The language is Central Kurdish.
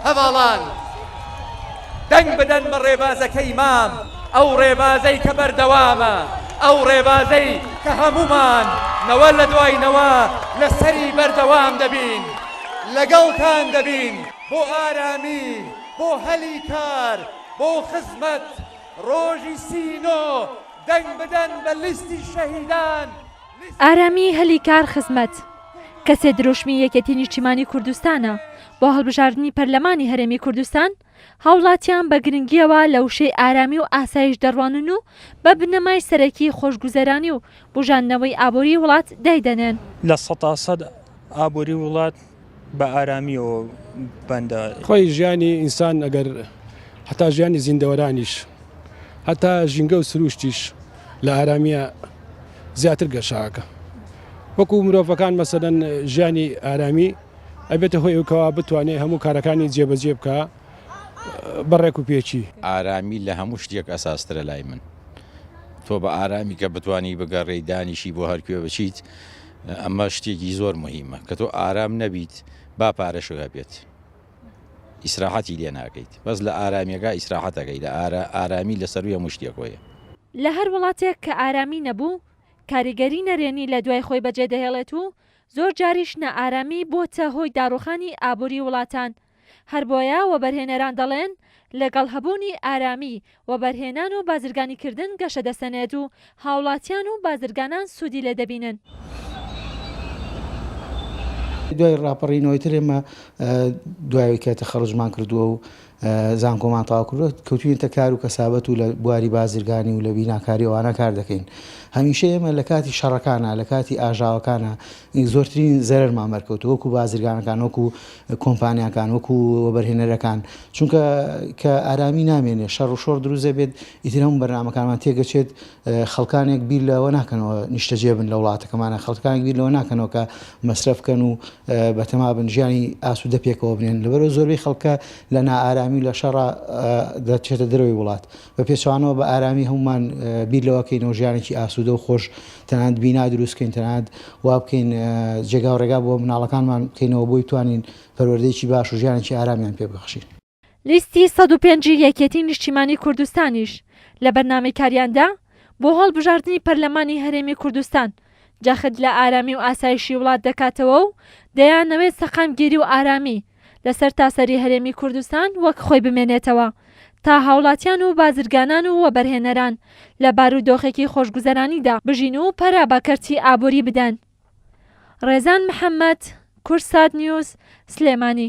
هەڤاڵان دەنگ بدەن بە ڕێبازەکەی مام، ئەو ڕێبازەی کە بەردەوامە، ئەو ڕێبازەی کە هەموومان نەوە لە دوای نەوە لەسەری بەردەوام دەبین، لەگەڵتان دەبین بۆ ئارامی، بۆ هەلی کار، بۆ خزمەت، ڕۆژی 39 دەنگ بدەن بە لیستی شەهیدان. ئارامی هەلی کار خزمەت کەسێ دروشمی یەکێتی نیشتیمانی کوردستانە بۆ هەڵبژاردنی پەرلەمانی هەرێمی کوردستان، هاوڵاتیان بە گرنگییەوە لە وشەی ئارامی و ئاسایش دەڕوانن و بە بنەمای سەرەکی خۆشگوزەرانی و بوژاندنەوەی ئابوری وڵات دایدەنێن. 100% ئابوری وڵات بە ئارامیەوە بەندە. خۆی ژیانی ئینسان ئەگەر هەتا ژیانی زیندەوەرانیش هەتا ژینگە و سروشتیش لە ئارامیە زیاتر گەشاکە وەکو مرۆڤەکان مەسەلەن ژیانی ئارامی ئەبێتە هۆی ئەوکەوا بتوانێ هەموو کارەکانی جێبەجێ بکە بە ڕێک و پێکی. ئارامی لە هەموو شتێک ئەساسترە لای من تۆ بە ئارامی کە بتوانی بگەڕێی دانیشی بۆ هەرکوێ بچیت ئەمە شتێکی زۆر مهمە کە تۆ ئارام نەبیت با پارەشت هەبێت ئیسراحەتی لێ ناکەیت بەس لە ئارامیەکە ئیسراحەتەکەی لە ئارا ئارامی لە سەروی هەموو شتێکەوەیە. لە هەر وڵاتێک کە ئارامی نەبوو، کاریگەری نەرێنی لە دوای خۆی بەجێدەهێڵێت و زۆر جاریش نائارامی بۆتە هۆی داڕوخانی ئابوری وڵاتان. هەربۆیە وەبەرهێنەران دەڵێن، لەگەڵ هەبوونی ئارامی، وەبەرهێنان و بازرگانیکردن گەشە دەسەنێت و هاوڵاتیان و بازرگانان سوودی لێ دەبینن. دوای ڕاپەڕینەوەی تر ئێمە دوای کە تەخەڕوجمان کردووە و زانکۆمان تەواو کردووە کەوتوینەتە کار و کەسابەت و لە بواری بازرگانی و لە بیناکاری ئەوانە کار دەکەین هەمیشە ئێمە لە کاتی شەڕەکانە لە کاتی ئاژاوەکانە زۆرترین زەرەرمان بەرکەوتووە وەکو بازرگانەکان وەکو کۆمپانیاکان وەکو وەبەرهێنەرەکان چونکە کە ئارامی نامێنێ شەڕ و شۆڕ دروست دەبێت ئیتر هەموو بەرنامەکانمان تێگەچێت خەڵکانێک بیر لەوە ناکەنەوە نیشتەجێ بن لە وڵاتەکەمانە خەڵکانێک بیر لەوە ناکەنەوە کە مەسرەف بکەن و بەتەما بن ژیانی ئاسوودە پێکەوە بنێن لەبەرەوە زۆربەی خەڵکە لە نائارامی و لە شەڕا دەچێتە دەرەوەی وڵات بە پێچەوانەوە بە ئارامی هەموومان بیر لەوە کەینەوە ژیانێکی ئاسوودە و خۆش تەنانەت بینا دروست کەین تەنانەت وا بکەین جێگا و ڕێگا بۆ مناڵەکانمان بکەینەوە بۆی توانین پەروەردەیەکی باش و ژیانێکی ئارامیان پێ ببەخشین. لیستی 105 ی یەکێتی نیشتیمانی کوردستانیش لە بەرنامەی کاریاندا بۆ هەڵبژاردنی پەرلەمانی هەرێمی کوردستان جەخت لە ئارامی و ئاسایشی وڵات دەکاتەوە و دەیانەوێت سەقامگیری و ئارامی لە سەرتاسەری هەرێمی کوردستان وەک خۆی بمێنێتەوە تا هاوڵاتیان و بازرگانان و وەبەرهێنەران لە بارودۆخێکی خۆشگوزەرانیدا بژین و پەرە بە کەرتی ئابوری بدەن. ڕێزان محەمەد، کوردسات نیوز، سلێمانی.